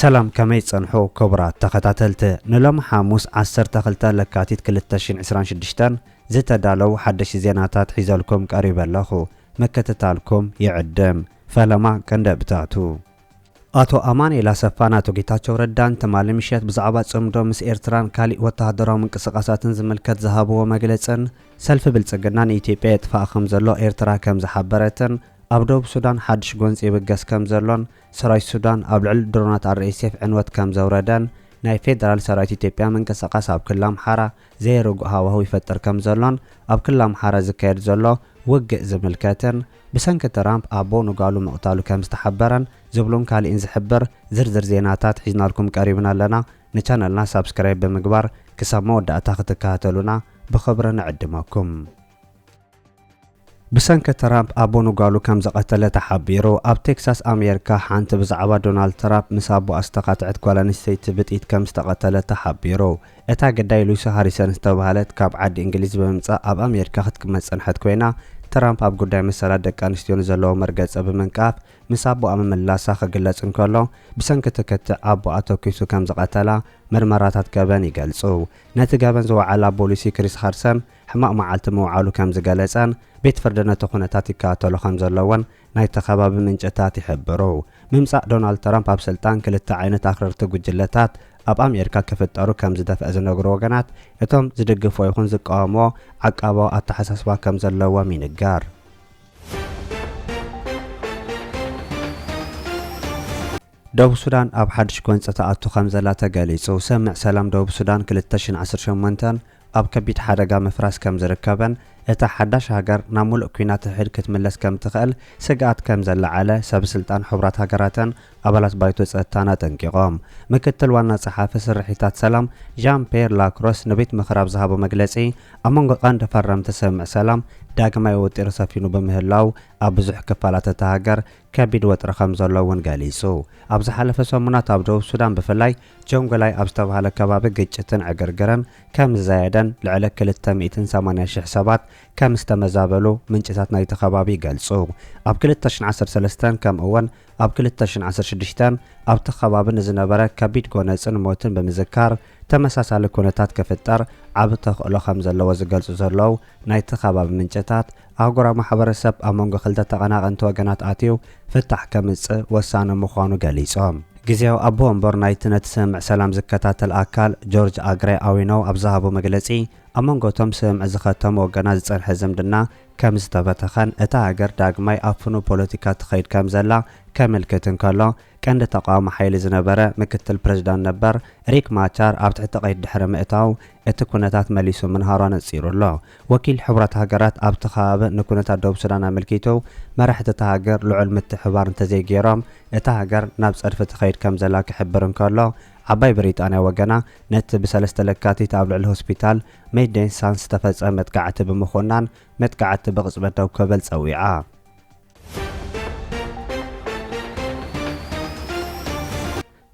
ሰላም፣ ከመይ ጸንሑ ክቡራት ተኸታተልቲ? ንሎሚ ሓሙስ ዓሰርተ ክልተ ለካቲት ክልተ ሽሕን ዕስራን ሽዱሽተን ዝተዳለዉ ሓደሽቲ ዜናታት ሒዘልኩም ቀሪበ ኣለኹ። ምክትታልኩም ይዕድም። ፈለማ ቀንዲ ኣብታቱ። ኣቶ ኣማኑኤል ኣሰፋን ኣቶ ጌታቸው ረዳን ትማሊ ምሸት ብዛዕባ ጽምዶ ምስ ኤርትራን ካሊእ ወተሃደራዊ ምንቅስቓሳትን ዝምልከት ዝሃብዎ መግለጽን፣ ሰልፊ ብልጽግና ንኢትዮጵያ የጥፍኣ ከም ዘሎ ኤርትራ ከም ዝሓበረትን፣ ኣብ ደቡብ ሱዳን ሓድሽ ጎንጺ ይብገስ ከም ዘሎን፣ ሰራዊት ሱዳን ኣብ ልዕሊ ድሮናት ኣር ኤስ ኤፍ ዕንወት ከም ዘውረደን፣ ናይ ፌደራል ሰራዊት ኢትዮጵያ ምንቅስቓስ ኣብ ክልል ኣምሓራ ዘይርጉእ ሃዋህው ይፈጥር ከም ዘሎን፣ ኣብ ክልል ኣምሓራ ዝካየድ ዘሎ ውግእ ዝምልከትን፣ ብሰንኪ ትራምፕ ኣቦ ንጓሉ ምቕታሉ ከም ዝተሓበረን ዝብሉን ካሊእን ዝሕብር ዝርዝር ዜናታት ሒዝናልኩም ቀሪብና ኣለና። ንቻነልና ሳብስክራይብ ብምግባር ክሳብ መወዳእታ ክትከታተሉና ብኽብሪ ንዕድመኩም። ብሰንኪ ትራምፕ ኣቦ ንጓሉ ከም ዝቐተለ ተሓቢሩ። ኣብ ቴክሳስ ኣሜሪካ ሓንቲ ብዛዕባ ዶናልድ ትራምፕ ምስ ኣቦኣ ዝተኻትዐት ጓል ኣንስተይቲ ብጥይት ከም ዝተቐተለት ተሓቢሩ። እታ ግዳይ ሉሲ ሃሪሰን ዝተባህለት ካብ ዓዲ እንግሊዝ ብምምጻእ ኣብ ኣሜሪካ ክትቅመጥ ጸንሐት ኮይና፣ ትራምፕ ኣብ ጉዳይ መሰላት ደቂ ኣንስትዮ ንዘለዎ መርገጸ ብምንቃፍ ምስ ኣቦኣ ምምላሳ ክግለጽ እንከሎ፣ ብሰንኪ እቲ ክትዕ ኣቦኣ ተኲሱ ከም ዝቐተላ ምርመራታት ገበን ይገልጹ። ነቲ ገበን ዝወዓላ ኣቦ ሉሲ ክሪስ ሃርሰን ሕማቕ መዓልቲ ምውዓሉ ከም ዝገለጸን ቤት ፍርዲ ነቲ ኩነታት ይከታተሎ ከም ዘለዎን ናይቲ ከባቢ ምንጭታት ይሕብሩ። ምምጻእ ዶናልድ ትራምፕ ኣብ ስልጣን ክልተ ዓይነት ኣኽረርቲ ጉጅለታት ኣብ ኣሜሪካ ክፍጠሩ ከም ዝደፍአ ዝነግሩ ወገናት፣ እቶም ዝድግፍዎ ይኹን ዝቃወምዎ ዓቃባዊ ኣተሓሳስባ ከም ዘለዎም ይንገር። ደቡብ ሱዳን ኣብ ሓድሽ ጎንፂ ትኣቱ ከም ዘላ ተገሊጹ። ስምምዕ ሰላም ደቡብ ሱዳን ክልተ ሽሕን ዓሰርተ ሸሞንተን ኣብ ከቢድ ሓደጋ ምፍራስ ከም ዝርከበን፣ እታ ሓዳሽ ሃገር ናብ ሙሉእ ኲናት ሕድሕድ ክትምለስ ከም ትኽእል ስግኣት ከም ዘለዓለ ሰብ ስልጣን ሕቡራት ሃገራትን ኣባላት ባይቶ ጸጥታን ኣጠንቂቖም። ምክትል ዋና ጸሓፊ ስርሒታት ሰላም ዣን ፔየር ላክሮስ ንቤት ምኽሪ ኣብ ዝሃቦ መግለጺ፣ ኣብ መንጎ ቀንዲ ፈረምቲ ስምምዕ ሰላም ዳግማይ ወጢሩ ሰፊኑ ብምህላው፣ ኣብ ብዙሕ ክፋላት እታ ሃገር ከቢድ ወጥሪ ከም ዘሎ እውን ገሊጹ። ኣብ ዝሓለፈ ሰሙናት ኣብ ደቡብ ሱዳን ብፍላይ ጆንጎላይ ኣብ ዝተባህለ ከባቢ ግጭትን ዕግርግርን ከም ዝዛየደን ልዕሊ ክልተ ሚእትን ሰማንያ ሽሕ ሰባት ከም ዝተመዛበሉ ምንጭታት ናይቲ ከባቢ ይገልጹ። ኣብ ክልተ ሽሕን ዓሰርተ ሰለስተን ከምኡ እውን ኣብ ክልተ ሽሕን ዓሰርተ ሽዱሽተን ኣብቲ ከባቢ ንዝነበረ ከቢድ ጎነጽን ሞትን ብምዝካር፣ ተመሳሳሊ ኩነታት ክፍጠር ዓቢ ተኽእሎ ከም ዘለዎ ዝገልጹ ዘለዉ ናይቲ ከባቢ ምንጭታት፣ ኣህጉራዊ ማሕበረሰብ ኣብ መንጎ ክልተ ተቐናቐንቲ ወገናት ኣትዩ ፍታሕ ከምጽእ ወሳኒ ምዃኑ ገሊጾም። ግዜያዊ ኣቦ ወንበር ናይቲ ነቲ ስምምዕ ሰላም ዝከታተል ኣካል ጆርጅ ኣግሬ ኣዊኖው ኣብ ዝሃቦ መግለጺ፣ ኣብ መንጎ እቶም ስምምዕ ዝኸተሙ ወገናት ዝጸንሐ ዝምድና ከም ዝተበተኸን እታ ሃገር ዳግማይ ኣብ ፍኑው ፖለቲካ ትኸይድ ከም ዘላ ከምልክት እንከሎ፣ ቀንዲ ተቃዋሚ ሓይሊ ዝነበረ ምክትል ፕሬዝዳንት ነበር ሪክ ማቻር ኣብ ትሕቲ ቀይዲ ድሕሪ ምእታው፣ እቲ ኩነታት መሊሱ ምንሃሩ ኣነጺሩ ኣሎ። ወኪል ሕቡራት ሃገራት ኣብቲ ከባቢ ንኩነታት ደቡብ ሱዳን ኣመልኪቱ፣ መራሕቲ እታ ሃገር ልዑል ምትሕብባር እንተዘይገይሮም፣ እታ ሃገር ናብ ጸድፊ ትኸይድ ከም ዘላ ክሕብር እንከሎ፣ ዓባይ ብሪጣንያ ወገና ነቲ ብሰለስተ ለካቲት ኣብ ልዕሊ ሆስፒታል ሜድሰንስ ዝተፈጸመ መጥቃዕቲ ብምኹናን፣ መጥቃዕቲ ብቕጽበት ደው ክብል ጸዊዓ።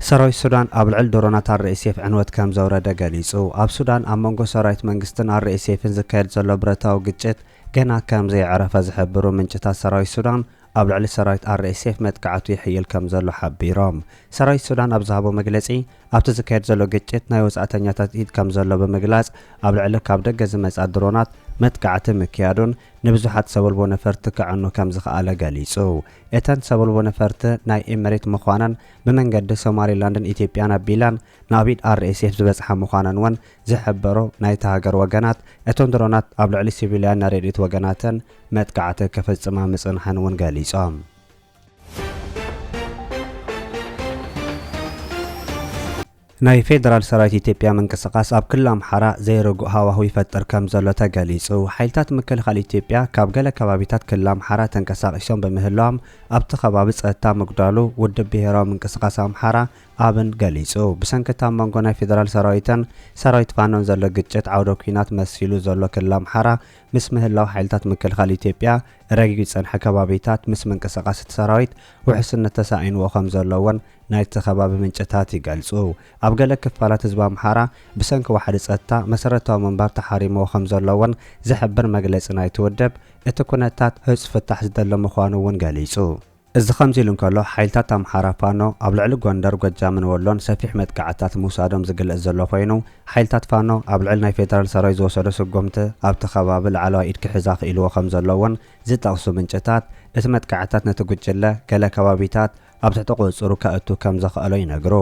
ሰራዊት ሱዳን ኣብ ልዕሊ ድሮናት ኣር ኤስ ኤፍ ዕንወት ከም ዘውረደ ገሊጹ። ኣብ ሱዳን ኣብ መንጎ ሰራዊት መንግስትን ኣር ኤስ ኤፍን ዝካየድ ዘሎ ብረታዊ ግጭት ገና ከም ዘየዕረፈ ዝሕብሩ ምንጭታት ሰራዊት ሱዳን፣ ኣብ ልዕሊ ሰራዊት ኣር ኤስ ኤፍ መጥቃዕቱ ይሕይል ከም ዘሎ ሓቢሮም። ሰራዊት ሱዳን ኣብ ዝሃቦ መግለጺ፣ ኣብቲ ዝካየድ ዘሎ ግጭት ናይ ወጻእተኛታት ኢድ ከም ዘሎ ብምግላጽ፣ ኣብ ልዕሊ ካብ ደገ ዝመጻ ድሮናት መጥቃዕቲ ምክያዱን ንብዙሓት ሰብ ኣልቦ ነፈርቲ ከዕኑ ከም ዝኸኣለ ገሊጹ። እተን ሰብ ኣልቦ ነፈርቲ ናይ ኤምሬት ምዃነን ብመንገዲ ሶማሊላንድን ኢትዮጵያን ኣቢለን ናብ ኢድ ኣር ኤስ ኤፍ ዝበጽሓ ምዃነን እውን ዝሕበሩ ናይታ ሃገር ወገናት፣ እተን ድሮናት ኣብ ልዕሊ ሲቪልያን ናይ ረድኤት ወገናትን መጥቃዕቲ ክፍጽማ ምጽንሐን እውን ገሊጾም። ናይ ፌደራል ሰራዊት ኢትዮጵያ ምንቅስቓስ ኣብ ክልል ኣምሓራ ዘይርጉእ ሃዋህው ይፈጥር ከም ዘሎ ተገሊጹ። ሓይልታት ምክልኻል ኢትዮጵያ ካብ ገለ ከባቢታት ክልል ኣምሓራ ተንቀሳቒሶም ብምህላዎም፣ ኣብቲ ከባቢ ጸጥታ ምጉዳሉ ውድብ ብሄራዊ ምንቅስቓስ ኣምሓራ ኣብን ገሊጹ። ብሰንኪ እቲ ኣብ መንጎ ናይ ፌደራል ሰራዊትን ሰራዊት ፋኖን ዘሎ ግጭት ዓውደ ኲናት መሲሉ ዘሎ ክልል ኣምሓራ ምስ ምህላው፣ ሓይልታት ምክልኻል ኢትዮጵያ ረጊጉ ዝጸንሐ ከባቢታት ምስ ምንቅስቓስ እቲ ሰራዊት ውሕስነት ተሳኢንዎ ከም ዘሎ እውን ናይቲ ከባቢ ምንጭታት ይገልጹ። ኣብ ገለ ክፋላት ህዝቢ ኣምሓራ ብሰንኪ ዋሕዲ ጸጥታ መሰረታዊ ምንባር ተሓሪምዎ ከም ዘሎ እውን ዝሕብር መግለጺ ናይቲ ውድብ፣ እቲ ኩነታት ህጹጽ ፍታሕ ዝደሊ ምዃኑ እውን ገሊጹ። እዚ ከምዚ ኢሉ እንከሎ፣ ሓይልታት ኣምሓራ ፋኖ ኣብ ልዕሊ ጎንደር፣ ጎጃምን ወሎን ሰፊሕ መጥቃዕትታት ምውሳዶም ዝግለጽ ዘሎ ኮይኑ፣ ሓይልታት ፋኖ ኣብ ልዕሊ ናይ ፌደራል ሰራዊት ዝወሰዶ ስጉምቲ ኣብቲ ከባቢ ላዕለዋይ ኢድ ክሕዛ ክኢልዎ ከም ዘሎ እውን ዝጠቕሱ ምንጭታት፣ እቲ መጥቃዕትታት ነቲ ጉጅለ ገለ ከባቢታት ኣብ ትሕቲ ቁጽጽሩ ከእቱ ከም ዘኽኣሎ ይነግሩ።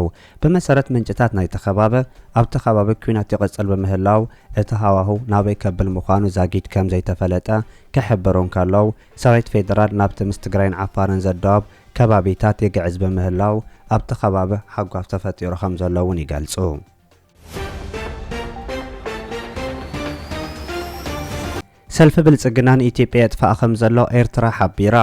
ብመሰረት ምንጭታት ናይቲ ከባቢ፣ ኣብቲ ከባቢ ኲናት ይቕጽል ብምህላው፣ እቲ ሃዋህው ናበይ ከብል ምዃኑ ዛጊድ ከም ዘይተፈለጠ ክሕብሩ እንከለዉ፣ ሰራዊት ፌደራል ናብቲ ምስ ትግራይን ዓፋርን ዘዳወብ ከባቢታት ይግዕዝ ብምህላው፣ ኣብቲ ከባቢ ሓጓፍ ተፈጢሩ ከም ዘሎ እውን ይገልጹ። ሰልፊ ብልጽግና ንኢትዮጵያ የጥፍኣ ከም ዘሎ ኤርትራ ሓቢራ።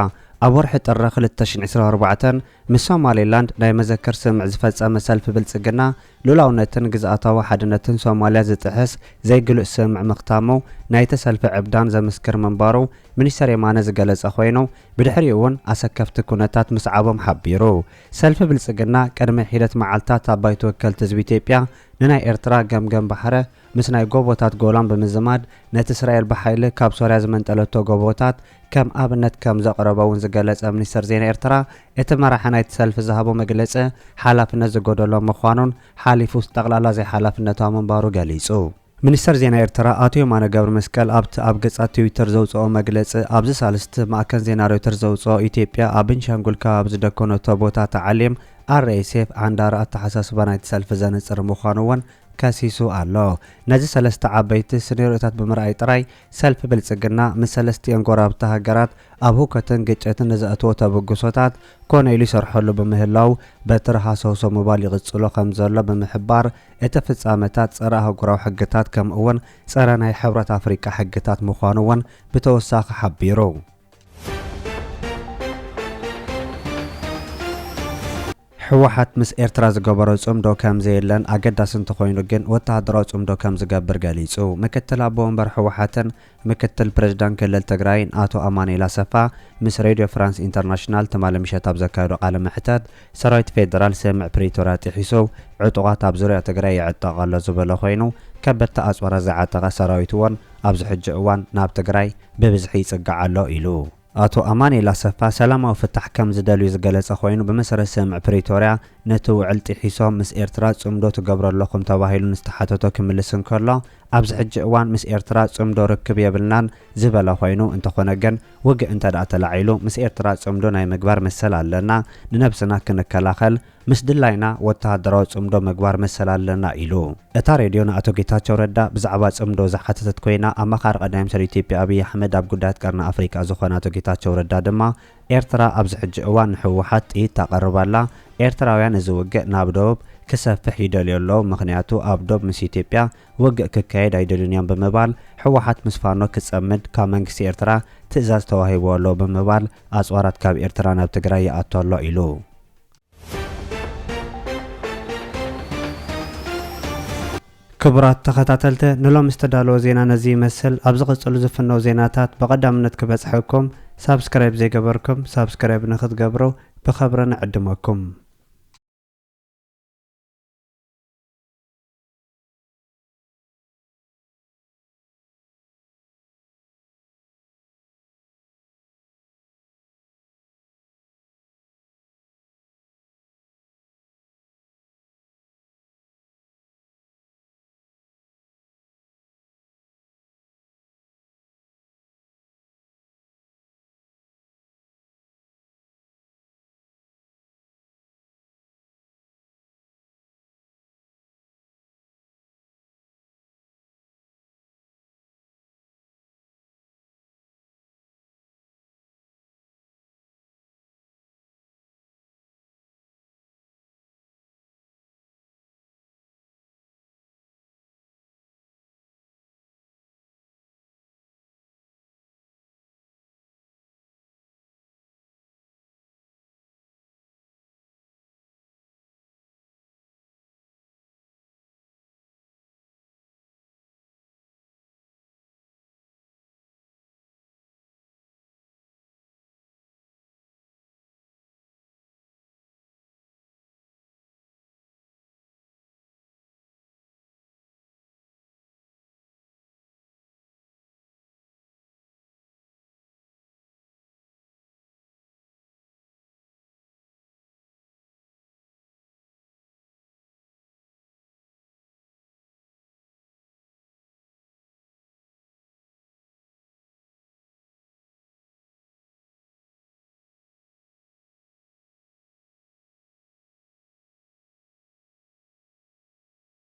ኣብ ወርሒ ጥሪ ክልተ ሽሕን ዕስራን ኣርባዕተን ምስ ሶማሌላንድ ናይ መዘክር ስምምዕ ዝፈጸመ ሰልፊ ብልጽግና፣ ሉላውነትን ግዝኣታዊ ሓድነትን ሶማልያ ዝጥሕስ ዘይግሉእ ስምምዕ ምኽታሙ ናይቲ ሰልፊ ዕብዳን ዘምስክር ምንባሩ ሚኒስተር የማነ ዝገለጸ ኮይኑ፣ ብድሕሪኡ እውን ኣሰከፍቲ ኩነታት ምስዓቦም ሓቢሩ። ሰልፊ ብልጽግና ቅድሚ ሒደት መዓልታት ኣብ ባይቶ ወከልቲ ህዝቢ ኢትዮጵያ ንናይ ኤርትራ ገምገም ባሕረ ምስ ናይ ጎቦታት ጎላን ብምዝማድ፣ ነቲ እስራኤል ብሓይሊ ካብ ሶርያ ዝመንጠለቶ ጎቦታት ከም ኣብነት ከም ዘቕረቦ እውን ዝገለጸ ሚኒስተር ዜና ኤርትራ፣ እቲ መራሒ ናይቲ ሰልፊ ዝሃቦ መግለጺ ሓላፍነት ዝጎደሎ ምዃኑን ሓሊፉስ ጠቕላላ ዘይሓላፍነታዊ ምንባሩ ገሊጹ። ሚኒስተር ዜና ኤርትራ ኣቶ የማነ ገብረ መስቀል ኣብቲ ኣብ ገጻት ትዊተር ዘውጽኦ መግለጺ፣ ኣብዚ ሳልስቲ ማእከን ዜና ሮይተርስ ዘውጽኦ፣ ኢትዮጵያ ኣብ ቤንሻንጉል ከባቢ ዝደኮነቶ ቦታ ተዓሊም ኣር ኤስ ኤፍ ዓንዳሪ ኣተሓሳስባ ናይቲ ሰልፊ ዘንጽር ምዃኑ እውን ከሲሱ ኣሎ። ነዚ ሰለስተ ዓበይቲ ስኔርዮታት ብምርኣይ ጥራይ፣ ሰልፊ ብልጽግና ምስ ሰለስቲኤን ጎረባብቲ ሃገራት ኣብ ህውከትን ግጭትን ንዘእትዎ ተበግሶታት ኮነ ኢሉ ይሰርሐሉ ብምህላው፣ በትሪ ሃሰውሰው ምባል ይቕጽሎ ከም ዘሎ ብምሕባር፣ እቲ ፍጻመታት ጸረ ኣህጉራዊ ሕግታት ከምኡ እውን ጸረ ናይ ሕብረት ኣፍሪቃ ሕግታት ምዃኑ እውን ብተወሳኺ ሓቢሩ። ህወሓት ምስ ኤርትራ ዝገበሮ ጽምዶ ከም ዘየለን ኣገዳሲ እንተኾይኑ ግን ወተሃደራዊ ጽምዶ ከም ዝገብር ገሊጹ። ምክትል ኣቦ ወንበር ህወሓትን ምክትል ፕሬዝዳንት ክልል ትግራይን ኣቶ ኣማኑኤል ኣሰፋ ምስ ሬድዮ ፍራንስ ኢንተርናሽናል ትማሊ ምሸት ኣብ ዘካየዶ ቃለ መሕተት፣ ሰራዊት ፌደራል ስምምዕ ፕሪቶርያ ጥሒሱ ዕጡቓት ኣብ ዙርያ ትግራይ ይዕጠቕ ኣሎ ዝበለ ኮይኑ፣ ከበድቲ ኣጽዋራት ዝዓጠቐ ሰራዊት እውን ኣብዚ ሕጂ እዋን ናብ ትግራይ ብብዝሒ ይጽጋዕ ኣሎ ኢሉ። ኣቶ ኣማኑኤል ኣሰፋ፣ ሰላማዊ ፍታሕ ከም ዝደልዩ ዝገለጸ ኮይኑ፣ ብመሰረት ስምምዕ ፕሪቶርያ ነቲ ውዕል ጥሒሶም ምስ ኤርትራ ጽምዶ ትገብሩ ኣለኹም ተባሂሉ ንዝተሓተቶ ክምልስ እንከሎ፣ ኣብዚ ሕጂ እዋን ምስ ኤርትራ ጽምዶ ርክብ የብልናን ዝበለ ኮይኑ፣ እንተኾነ ግን ውግእ እንተ ደኣ ተላዒሉ ምስ ኤርትራ ጽምዶ ናይ ምግባር መሰል ኣለና፣ ንነብስና ክንከላኸል ምስ ድላይና ወተሃደራዊ ጽምዶ ምግባር መሰል ኣለና ኢሉ። እታ ሬድዮ ንኣቶ ጌታቸው ረዳ ብዛዕባ ጽምዶ ዝሓተተት ኮይና፣ ኣማኻሪ ቀዳማይ ሚኒስትር ኢትዮጵያ ኣብይ ኣሕመድ ኣብ ጉዳያት ቀርኒ ኣፍሪቃ ዝኾነ ኣቶ ጌታቸው ረዳ ድማ፣ ኤርትራ ኣብዚ ሕጂ እዋን ንህወሓት ጥይት ታቐርብ ኣላ፣ ኤርትራውያን እዚ ውግእ ናብ ደቡብ ክሰፍሕ ይደልዩ ኣለዉ፣ ምኽንያቱ ኣብ ዶብ ምስ ኢትዮጵያ ውግእ ክካየድ ኣይደልዩን እዮም ብምባል፣ ህወሓት ምስ ፋኖ ክጸምድ ካብ መንግስቲ ኤርትራ ትእዛዝ ተዋሂብዎ ኣሎ ብምባል፣ ኣጽዋራት ካብ ኤርትራ ናብ ትግራይ ይኣቱ ኣሎ ኢሉ። ክቡራት ተኸታተልቲ፣ ንሎሚ ዝተዳለወ ዜና ነዚ ይመስል። ኣብ ዝቕጽሉ ዝፍነው ዜናታት ብቐዳምነት ክበጽሐኩም፣ ሳብስክራይብ ዘይገበርኩም ሳብስክራይብ ንኽትገብሩ ብኸብሪ ንዕድመኩም።